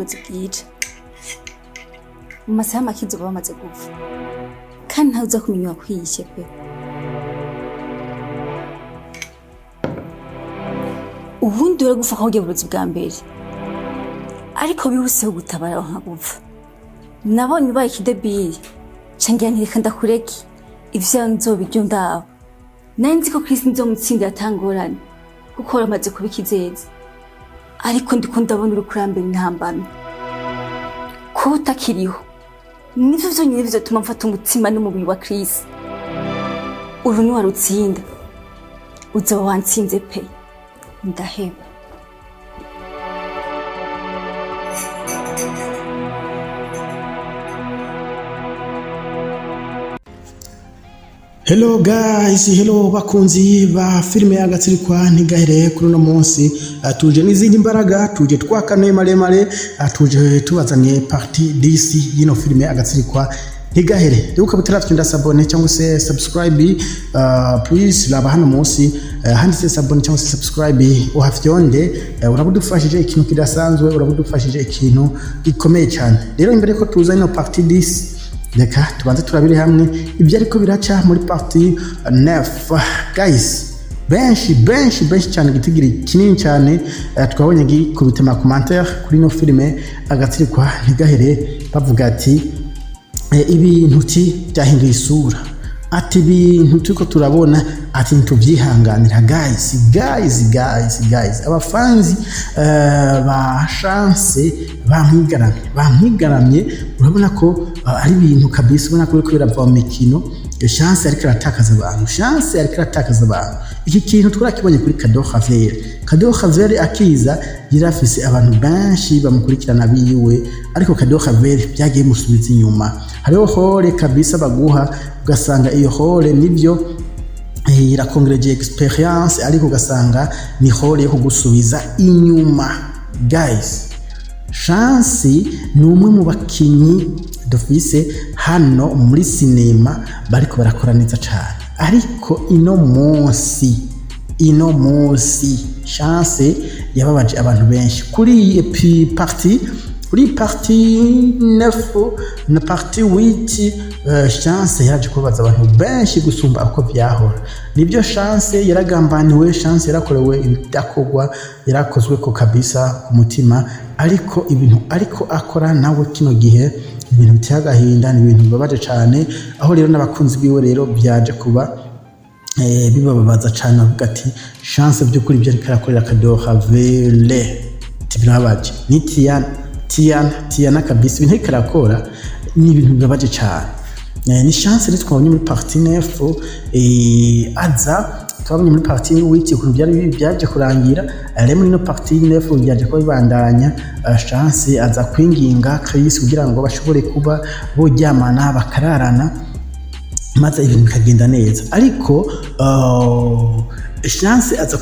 uburozi bwica. Mu masaha make uzoba wamaze gupfa, kandi ntawe uza kumenya uwakwishe pe. Ubundi uragufa ko burya burozi bwa mbere, ariko bihuse gutabara nkagupfa. Nabonye ubaye ikidebiri, ca ngira nti reka ndakureke, ivyo nzobiryo ndaba. Nari nzi ko Chris nzomutsindira atangorane, kuko waramaze kuba ikizeze, ariko ndiko ndabona uriko urambera intambamyi. Kuba utakiriho nivyo vyonyene bizotuma mfata umutima n'umubiri wa Chris. Uru ni warutsinda, uzoba wantsinze pe. Ndaheba. Hello guys, hello bakunzi ba filime y'Agatsirikwa Ntigahere. Kuri uno munsi tuje n'izindi mbaraga, tuje twakanuye maremare, tuje tubazaniye partie 10 y'ino filime Agatsirikwa Ntigahere. Rero ukaba utaravyonda s'abonner cyangwa se subscribe, please raba hano munsi handitse s'abonner cyangwa se subscribe, uhafyonde. Urabudufashije ikintu kidasanzwe, urabudufashije ikintu gikomeye cyane. Rero imbere ko tuza ino partie 10, reka tubanze turabire hamwe ibyo ariko biraca muri partie 9. Guys, benshi benshi benshi cyane, igitigiri kinini cyane, twabonye gikubita ama commentaire kuri ino filime Agatsirikwa Ntigahere, bavuga ati ibintu ti byahinduye isura, ati ibintu turiko turabona, ati ntituvyihanganira. Guys, guys, guys, guys, abafanzi ba Chance bamwigaramye, bamwigaramye. Urabona ko ari ibintu kabisa, ubona ko biriko birava mu mikino. Chance ariko aratakaza abantu, Chance ariko aratakaza abantu. Iki kintu twarakibonye kuri Kado Javier. Kado Javier akiza yari afise abantu benshi bamukurikirana biwe, ariko Kado Javier byagiye musubiza inyuma. Hariho rôle kabisa baguha, ugasanga iyo rôle nibyo irakongereje experience, ariko ugasanga ni rôle yo kugusubiza inyuma. Guys, Chance ni umwe mu bakinyi dufise hano muri sinema bariko barakora neza cyane, ariko ino munsi Chance yababaje abantu benshi kuri iyi partie, kuri partie 9 na partie 8. Chance yaraje kubabaza abantu benshi gusumba uko vyahora. Nibyo, Chance yaragambaniwe, Chance yarakorewe ibidakorwa, yarakozwe ko kabisa ku mutima, ariko ibintu ariko akora nawe kino gihe, ibintu biteye agahinda, ni ibintu bibabaje cyane. Aho rero n'abakunzi biwe rero byaje kuba bibababaza cyane, bavuga ati Chance by'ukuri ibyo ariko arakorera Kadoha vele birababaje. Ni Tiana, Tiana, Tiana kabisa, ibintu ariko arakora ni ibintu bibabaje cyane. Ni Chance rero twabonye muri partie 9, aza twabonye muri partie 8 ukuntu byari byaje kurangira. Rero muri no partie 9 byaje kuba bibandanya. Chance aza kwinginga Chris kugira ngo bashobore kuba boryamana, bakararana, maze ibintu bikagenda neza. Ariko Chance aza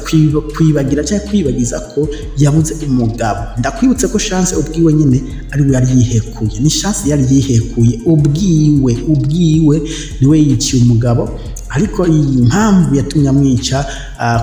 kwibagira cyangwa kwibagiza ko yabuze umugabo. Ndakwibutse ko Chance ubwiwe nyine ari we yari yihekuye, ni Chance yari yihekuye ubwiwe, ubwiwe niwe yiciye umugabo. Ariko iyi mpamvu yatumye amwica,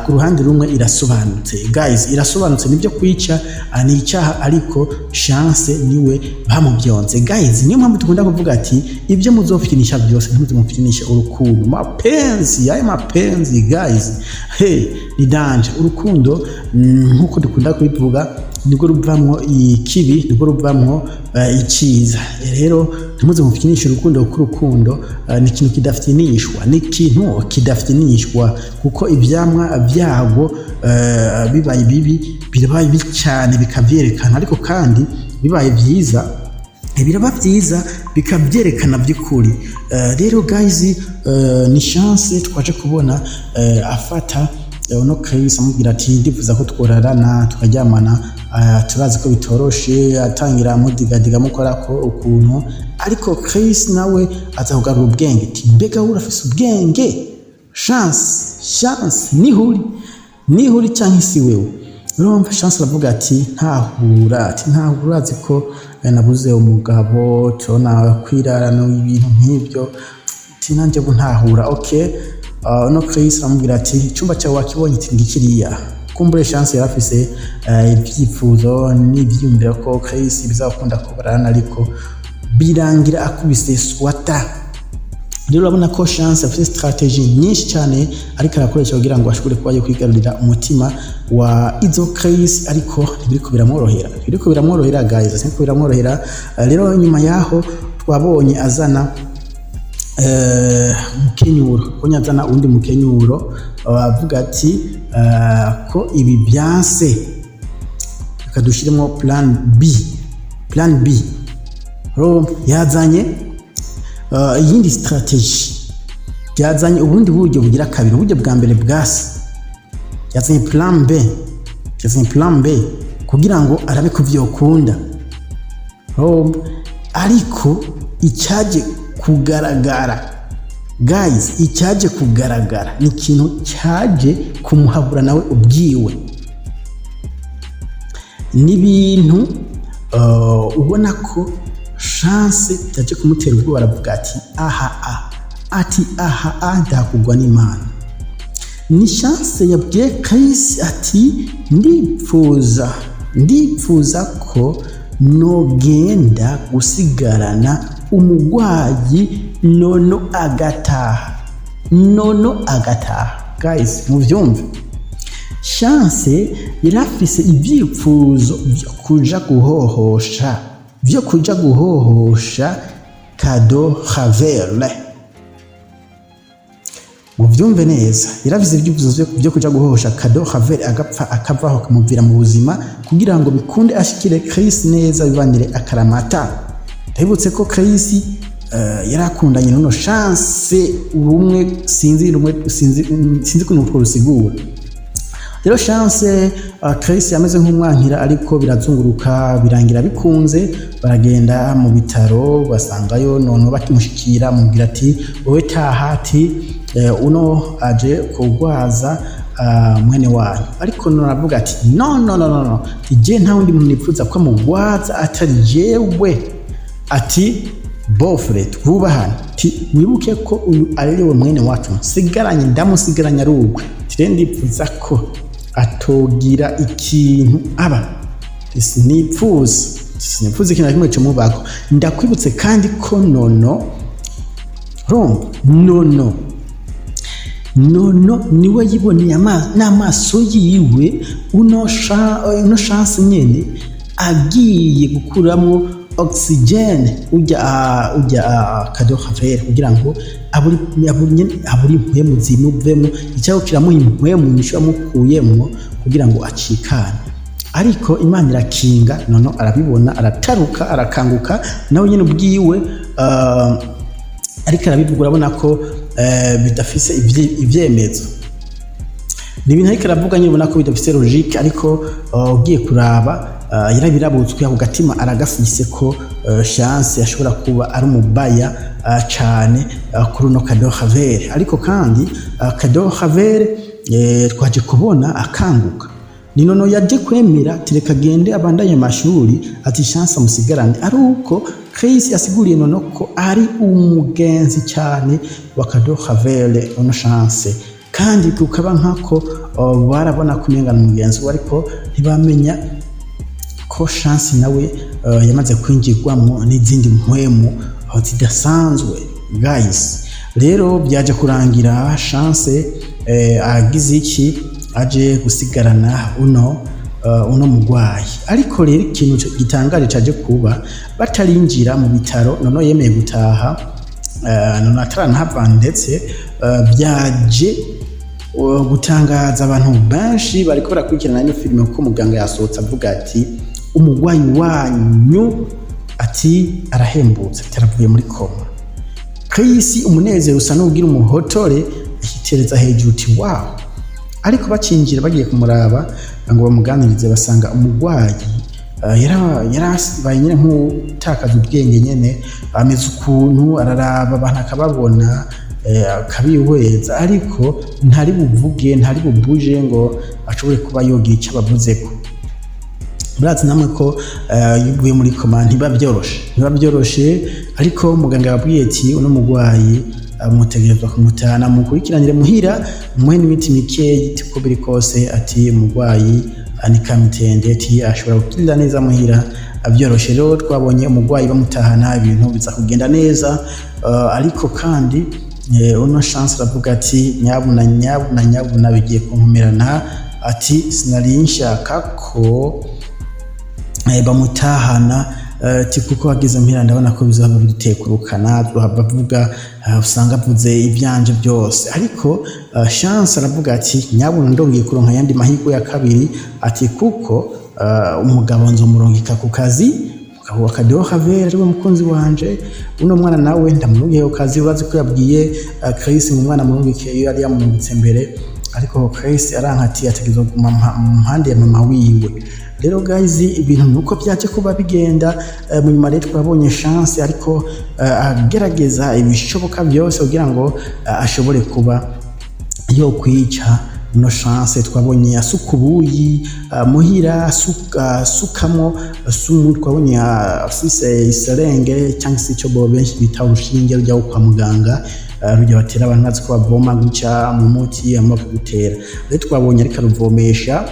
ku ruhande rumwe irasobanutse, guys, irasobanutse. Nibyo, kwica ni icyaha, ariko Chance niwe bamubyonze. Guys, niyo mpamvu dukunda kuvuga ati ibyo muzofinisha byose, ntimuze mufinishe urukundo. Mapenzi ayo mapenzi, guys, hey, ni danger. Urukundo, nkuko dukunda kubivuga, nibwo ruvamwo ikibi, nibwo ruvamwo iciza. Rero ntimuze mufinishe urukundo, kuko urukundo ni ikintu kidafinishwa, ni ikintu kidafinishwa, kuko ivyamwa vyarwo bibaye bibi birabaye bibi cyane bikavyerekana, ariko kandi bibaye vyiza biraba byiza bikabyerekana by'ukuri. Rero guys, ni Chance twaje kubona afata uno Chris, amubwira ati ndifuza ko tworarana, tukaryamana, turazi ko bitoroshe. Atangira amudigadiga, amukora ko ukuntu, ariko Chris nawe aza kugarura ubwenge, ati mbega wowe urafise ubwenge? Chance, Chance, nihuri nihuri cyangwa si wewe? Urumva Chance aravuga ati ntahura, ati ntahura, urazi ko nabuze umugabo, tubona kwirarana, ibintu nk'ibyo, ati nanjye ubu ntahura. Okay, no Chris aramubwira ati icyumba cyawe wakibonye? Ati ngikiriya. Kumbure Chance yarafise ibyifuzo n'ivyiyumviro ko Chris bizakunda ko bararana, ariko birangira akubise swata. Rero urabona ko Chance afite stratégie nyinshi cyane ariko arakoresha kugira ngo ashobore kuba kwigarurira umutima wa Izo Chris, ariko ntibiriko biramworohera, ntibiriko biramworohera guys, ntibiriko biramworohera. Rero nyuma yaho twabonye azana mukenyuro, ko azana undi mukenyuro, avuga ati ko ibi byanse, reka dushiremo plan B. Plan B rero yazanye iyindi stratégie, yazanye ubundi buryo bugira kabiri. Uburyo bwa mbere bwase, yazanye plan B, yazanye plan B kugira ngo arabe ko vyokunda. Ariko icyaje kugaragara guys, icyaje kugaragara ni ikintu cyaje kumuhabura nawe ubwiwe. N'ibintu ubona ko Chance byaje kumutera ubwoba, aravuga ati aha a, ati aha a, ndakugwa n'Imana. Ni Chance yabwiye Chris ati ndipfuza ko nogenda gusigarana umugwayi, Nono agataha, Nono agataha. Guys, muvyumve, Chance yari afise ibyifuzo vyo kuja guhohosha, vyo kuja guhohosha Kado Havere. Muvyumve neza, yari afise ibyifuzo vyo kuja guhohosha Kado Havere, agapfa, akavaho, akamuvira mu buzima, kugira ngo bikunde ashikire Chris neza, bibanire akaramata. Ndabibutse ko Chris yari akundanye n'uno Chance rumwe, sinzi rumwe, sinzi ukuntu tworusigura. Rero Chance, Chris yameze nk'umwankira, ariko birazunguruka, birangira bikunze. Baragenda mu bitaro, basangayo none bakimushikira, amubwira ati wowe taha, ati uno aje kugwaza mwene wanyu. Ariko none aravuga ati no, no, no, no, no, je nta wundi muntu nipfuza ko amugwaza atari jewe. Ati beau-frère, twubahane, ati wibuke ko uyu ari we mwene wacu nsigaranye, ndamusigaranye ari uwe. Ati rero ndipfuza ko atogira ikintu aba, sinipfuza ikintu na kimwe kimubako. Ndakwibutse kandi ko Nono, urumva, Nono niwe yiboneye n'amaso yiwe uno Chance nyene agiye gukuramo oxygène ujya Kado Havere, kugira ngo aburi impwemu zimuvemo, icyago kiramuha impwemu nyinshi yamukuyemwo kugira ngo acikane. Ariko Imana irakinga, Nono arabibona, arataruka, arakanguka nawe nyene ubwiwe, ariko arabivuga, urabona ko bidafise ivyemezo. Ni ibintu ariko aravuga nyine ubona ko bidafise logique, ariko ugiye kuraba, yarabirabutswe, ako gatima aragafise ko Chance ashobora kuba ari umubaya cane kuri uno Kado Havere. Ariko kandi Kado Havere twaje kubona akanguka. Ni Nono yaje kwemera, tereka agende abandanye amashuri, ati Chance amusigarane, ari uko Chris asiguriye Nono ko ari umugenzi cyane wa Kado Havere uno Chance, kandi kukaba nkako barabona ko umenga ni umugenzi we, ariko ntibamenya ko Chance nawe yamaze kwinjirwamo n'izindi mpwemu zidasanzwe guys. Rero byaje kurangira Chance agize iki, aje gusigarana uno mugwayi. Ariko rero ikintu gitangaje caje kuba, batarinjira mu bitaro, Nono yemeye gutaha, Nono ataranahava ndetse, byaje gutangaza abantu benshi bariko barakurikirana ino filime, kuko muganga yasohotse avuga ati umugwayi wanyu, ati arahembutse, ati aravuye muri coma. Chris umunezero usa n'ugira umuhotore, ahitereza hejuru uti wow. Ariko bacinjira bagiye kumuraba ngo bamuganirize, basanga umugwayi yarabaye nyine nk'utakaza ubwenge nyene, ameze ukuntu araraba abantu akababona, akabihweza, ariko ntari buvuge, ntari bubuje ngo ashobore kuba yogira icyo abavuzeko. Murazi namwe ko iyo uvuye muri coma ntiba byoroshe, ntiba byoroshe. Ariko muganga yabwiye ati uno mugwayi Mutegerezwa kumutahana, mukurikiranire muhira, muhe n'imiti mikeyi uko biri kose. Ati umurwayi ni kamitende, ati ashobora gukirira neza muhira byoroshe. Rero twabonye umurwayi bamutahana, ibintu biza kugenda neza. Ariko kandi uno Chance aravuga ati nyabuna, nyabuna, nyabuna, bigiye kunkomerana. Ati sinari nshaka ko bamutahana, ati kuko ageze muhira ndabona ko bizaba bitekurukana, bavuga usanga avuze ibyanje byose. Ariko Chance aravuga ati nyabuna ndongeye kuronka ayandi mahirwe ya kabiri, ati kuko umugabo nzomurungika ku kazi, umugabo wa Cadeau Ravelle ariwe mukunzi wanje. Uno mwana nawe ndamurungiye ku kazi. Urazi ko yabwiye Chris mu mwana murungike iyo yari yamurungitse mbere, ariko Chris aranka, ati ategerezwa kuguma mu mpande ya mama wiwe. Rero guys, ibintu nuko byaje kuba bigenda. Mu nyuma rero twabonye Chance ariko agerageza ibishoboka byose kugira ngo ashobore kuba yo kwica no Chance. Twabonye asuka ubuyi muhira, asukamo sumu. Twabonye afise iserenge cyangwa se icyo bo benshi bita urushinge rujya kwa muganga, rujya batera abantu bazi ko bavoma guca mu muti hama bakagutera. Rero twabonye ariko aruvomesha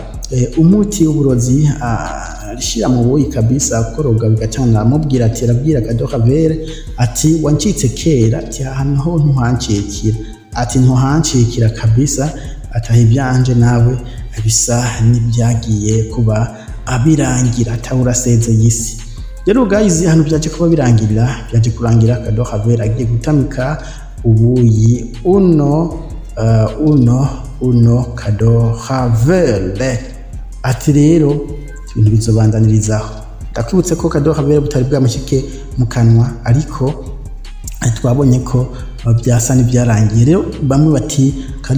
umuti w'uburozi, arishira mu buyi kabisa, akoroga bigacana. Amubwira ati, arabwira Cadeau Ravelle ati wancitse kera, ati ahantu ho ntuhancikira, ati ntuhancikira kabisa, ataha ibyanje nawe bisa n'ibyagiye kuba abirangira, atahura asezeye isi. Rero guys, hano byaje kuba birangirira, byaje kurangira Cadeau Ravelle agiye gutamika ubuyi uno Cadeau Ravelle. Ati rero ibintu bizobandanirizaho. Ndakwibutse ko Cadeau Ravelle butari bwamushyike mu kanwa, ariko twabonye ko byasa n'ibyarangiye. Rero bamwe bati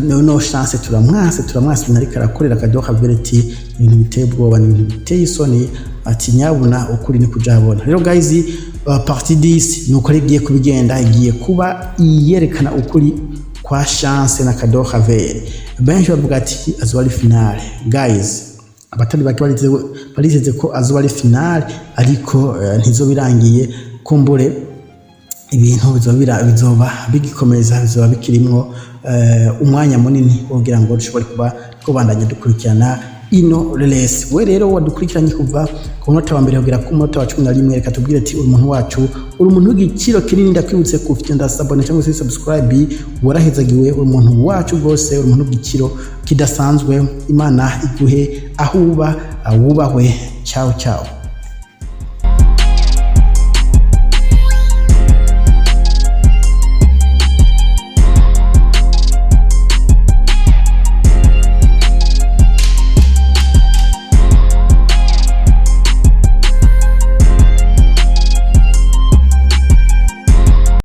no Chance turamwase, turamwase ibintu ariko arakorera Cadeau Ravelle, ati ibintu biteye ubwoba, ni ibintu biteye isoni, ati nyabuna ukuri ni kujahabona. Rero guys, partie 10 nuko ari igiye kubigenda, igiye kuba iyerekana ukuri kwa Chance na Cadeau Ravelle. Benshi bavuga ati azoba ari finale. Guys, abatari bake barizeze ko azoba ari finale, ariko ntizobirangiye. Kumbure ibintu bizoba bigikomeza, bizoba bikirimwo umwanya munini kugira ngo dushobore kuba twobandanya dukurikirana ino release. We rero wadukurikiranye kuva ku munota wa mbere kugera ku munota wa 11, reka tubwire ati uri umuntu wacu, uri umuntu w'igiciro kinini. Ndakwibutse ku ufite ndasabone cyangwa se subscribe, warahezagiwe, uri umuntu wacu rwose, uri umuntu w'igiciro kidasanzwe. Imana iguhe aho uba, wubahwe. Ciao ciao.